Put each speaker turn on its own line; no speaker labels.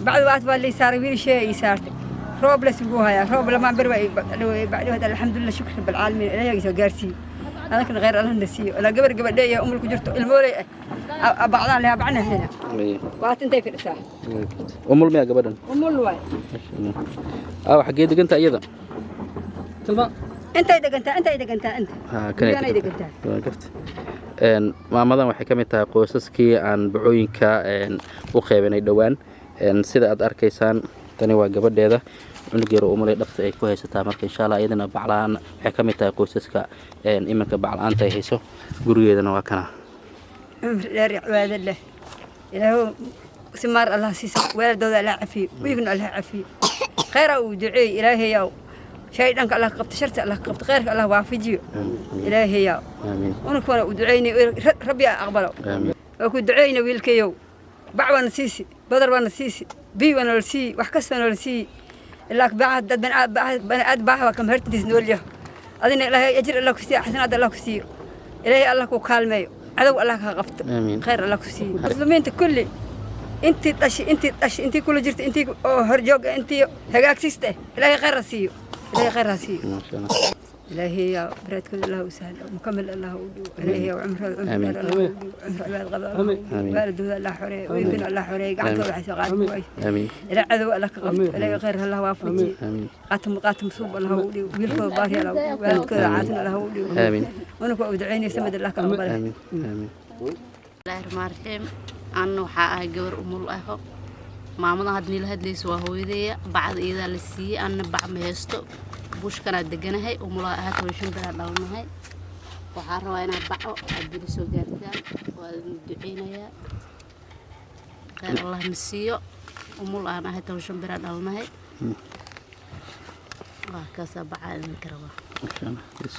Bacdi waat baa lii saaray, wiilashee ii saartay. Roob la sugu hayaa, roob lamaan ber waa bacdi. Hada alxamdulilah, shukr rabbil caalamiin, Ilaahay soo gaarsiiye. Anakana khayr Allah na siiyo. Ilaa gabar gabadhe iyo umul ku jirto, ilmooley ah, bacdaan leha, bacna hena waat intay fadhisaa.
Umul miyaa gabadhan?
Umul waay.
Aawa, xaggee degantaa iyada?
Intay degantaa, intay degantaa, inta guryaanay degantaa.
Waa garta. Maamadan waxay ka mid tahay qoysaskii aan bacooyinka u qeybanay dhowaan. Sida aad arkaysaan, tani waa gabadheeda, cunug yar oo umulay dhabta ay ku haysataa. Marka insha Allah iyadana bacla-aan waxay ka mid tahay qoysaska iminka bacla-aanta ay hayso. Gurigeedana waa kana.
Cumri dheer iyo cibaado leh Ilaahu simaar Allah siisa, waalidooda Allah cafiyo, wiigna Allah cafiyo, khayra uu duceey. Ilaahayow shaydhanka Allah qabto, sharta Allah qabto, khayrka Allah waafajiyo, Ilaahayow.
Aamiin.
Ununkuna uu duceynay, Rabbi aqbalo.
Aamiin.
Waa ku duceyna wiilkayow. Bac waana siisi, badar waana siisi, biy waana la siiyi, wax kasta waana la siiyi. Ilaa baca dad bani aad baax waa kama hertintiis noolyaho. Adina Ilaahay ajir Allah ku siiyo, xasanaad Allah ku siiyo, Ilaahay Allah ku kaalmeeyo, cadow Allah ka qabto.
Aamiin.
Khayr Allah ku siiyo. Muslimiinta kulli, intii dhashay, intii dhashay, intii kula jirta, intii oo horjoog, intii hagaagsiista, Ilaahay khayr ha siiyo, Ilaahay khayr ha siiyo.
Maasha Allah.
Ilaahay yaa baraadkooda Allah u sahlo, mukamil Allah u dhigo. Ilaahay yaa cumrooda cumri
Amiin.
dheer Allah u dhigo, cumri cibaad qaba Allah u dhigo.
Amiin.
Waalidooda Allah xoreeyo, wiilkana Allah xoreeyo, gacantooda waxay soo qaadi waay.
Aamiin.
Ilaa cadow Allah ka qabto, Ilaahay khayr Allah waafajiyo.
Aamiin.
Qaatim qaatim suub Allah u dhigo, wiilkooda baari Allah u dhigo, waalidkooda caasin Allah u dhigo.
Aamiin.
Unaka u duceynaysa mid Allah ka aqbale.
Aamiin, aamiin.
Bismillaahi raxmaani raxiim. Anna waxaa ahay gabar umul aho. Maamadan hadda nila hadlayso waa hooyadeeya. Bacda iyadaa la siiyey, anna bac ma haysto. Bushkanaa deganahay, umulaa ahaa, 15 bilaa dhalanahay. Waxaa rabaa inaad baco aad bili soo gaartaan. Waa idin duceynayaa, khayr Allah na siiyo. Umul aan ahay, 15 bilaa dhalanahay. Waa kaasaa, bacaa idinka rabaa.
Maasha Allah. Yes.